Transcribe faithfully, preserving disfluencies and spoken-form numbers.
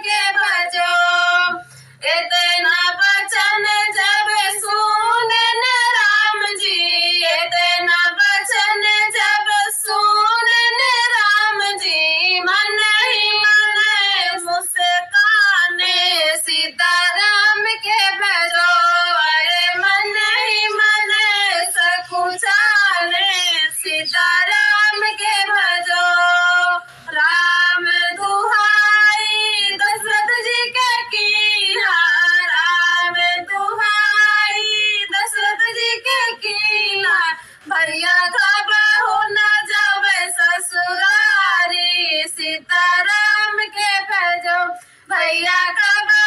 के भजो। इतना वचन जब सुनेन राम जी, इतना वचन जब सुनेन राम जी, मन ही मन मुस्काने सीताराम के भजो। अरे मन ही मन सकुचाने सीताराम के भजो। राम दुहाई दशरथ जी के कीन्हा, राम दुहाई दशरथ जी के कीन्हा, भैया कबहु न जावे ससुरारी सीताराम के भजो। भैया कबहु